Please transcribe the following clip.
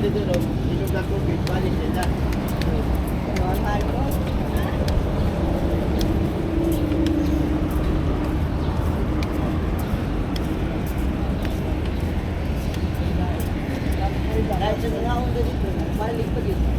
Dito, inom na tubig, balik sila. Normal ko. Kahit sa mga ako dito, balik pa dito.